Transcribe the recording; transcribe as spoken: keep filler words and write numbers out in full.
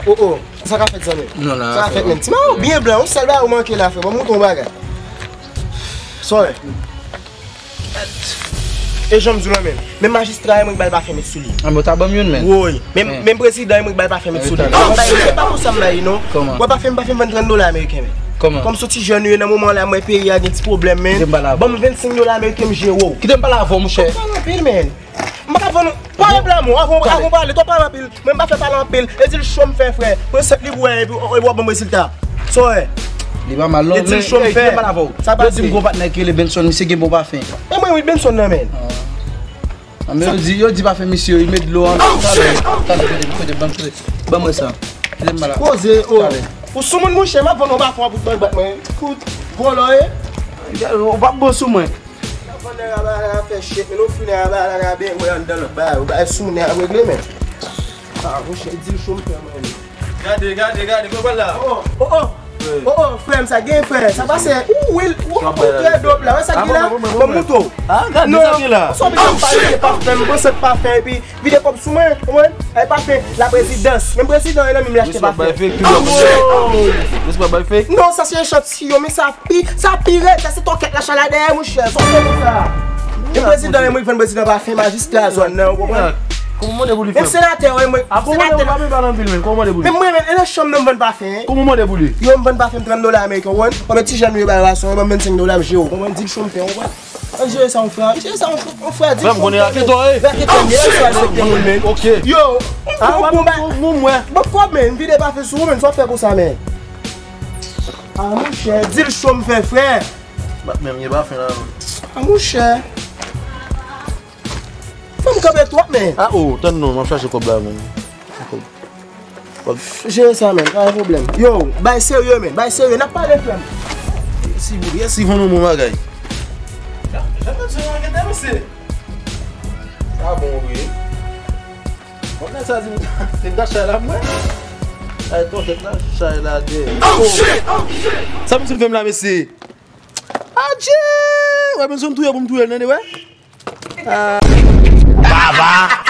Oh, oh, sa ka fèt, zanmi? Non, la, sa ka fèt, menm. Ti mayo byen blan, yon sèl bagay ou manke la, frè. Ban m montre yon bagay. Sa w wè? E jan m di w la, menm. Menm majistra, e mwen k ba l pafen met sou li. An, men w ta ban m youn, menm. Woy. Menm, menm prezidan, e mwen k ba l pafen met sou li. Mwen bay, se pa pou sa m bay, non. Kòman? Wè, pafen, pafen vann trant dola ameriken, menm. Kòman? Kòm soti jèn nou ye nan moman la, m wè peyi a gen ti pwoblèm, menm. Ban m vennsenk dola ameriken, m jere w. Kite m pale avè w, monchè. Pale anpil, menm. M pa ka vann ou. Pale blan, mwen, avan, avan pale, twò pale anpil. Mwen, m pa fè pale anpil. E di l cho m fè, frè. Mwen sèt li pou wè, epi, epi w ap ban m rezilta. Sa w wè? Li pa mal, non. E di l cho m fè. Sa pase? Yo di m gon patnè ki rele Benson, misye gen bon pafen. E mwen, wi, Benson nan, menm. Ah, men yo di, yo di pafen misye, li met dlo an. Talè, talè, kote, kote, ban m, kote. Ban mwen sa. Kite m pale. Poze, oh. Talè. Ou sou moun, monchè, m ap vann ou pafen pou t bat mwen. Kout, vòlò, e. Ou p ap bon sou mwen. Nan vann nan rabalala fè chet, men nou fini rabalala ben wè anndan lòt bagay. Ou bagay sou nè ap regle, men. Ah, monchè, di l cho m fè mwen, men. Gade, gade, gade, mwen pral la. Oh, oh, oh. Oh, oh, frè m, sa gen, frè. Sa pase. Ou, ou, ou, ou trè dòp la. Wè sa ki la? Ban m mouto. Ah, gade sa ki la. Non, sa vin ap pale de pafen, m pran sant pafen, epi vide kòb sou mwen, ou konprann? Ay pafen, la prezidans. Menm prezidan, e nan men m l achte pafen. Respè bay fake, tout moun. Respè bay fake. Non, sa se echantiyon, men sa pi, sa pi rèd, sa se tòkèt la chala dèyè, monchè. Sa w fè pou sa? E prezidan, e mwen k vann prezidan pafen, majistra zòn nan, ou konprann? Kòman mande pou li fè? Menm senatè, e mwen, senatè. Kòman mande pou li fè? Kòman mande pou li? Menm mwen, menm, e nan chanm nan m vann pafen. Kòman mande pou li? Yo, m vann pafen trant dola ameriken, ou konprann? Kòman ti jèn yo bay rason, yo ban m vennsenk dola, m jere w, ou konpran? Di l cho m fè, ou konprann? Al jere sa, yon frè, al jere sa, yon frè, yon frè, di l cho m fè. Raketè, men, al fè respekte moun, men. Ok. Yo, ah, bon, bon, bon, bon, mwen. Bon, kòb, men, m vide pafen sou ou, men, sa w fè konsa, men. Ah, monchè, di l cho m fè, frè. Bat menm, ye pa fen la, non. Ah, monchè. Fè m kanpe twòp, men. Ah, oh, tann non, m ap chache kòb la, men. Jere sa, men, pa gen pwoblèm. Yo, bay serye, men, bay serye, n ap pale, frè m. Yesi, yesi, vann nou bon bagay. Jan, jan, jan, jan, mesye. Sa bon, wi. Bon, nèg sa di m, se m ta chay la, mwen. Ay, tòkèt la, chay la, de. Oh, shit! Oh, shit! Sa misye fè m la, mesye? Adje! Wè, men se m touye pou m touye l, tande, wè? Ah. Baba!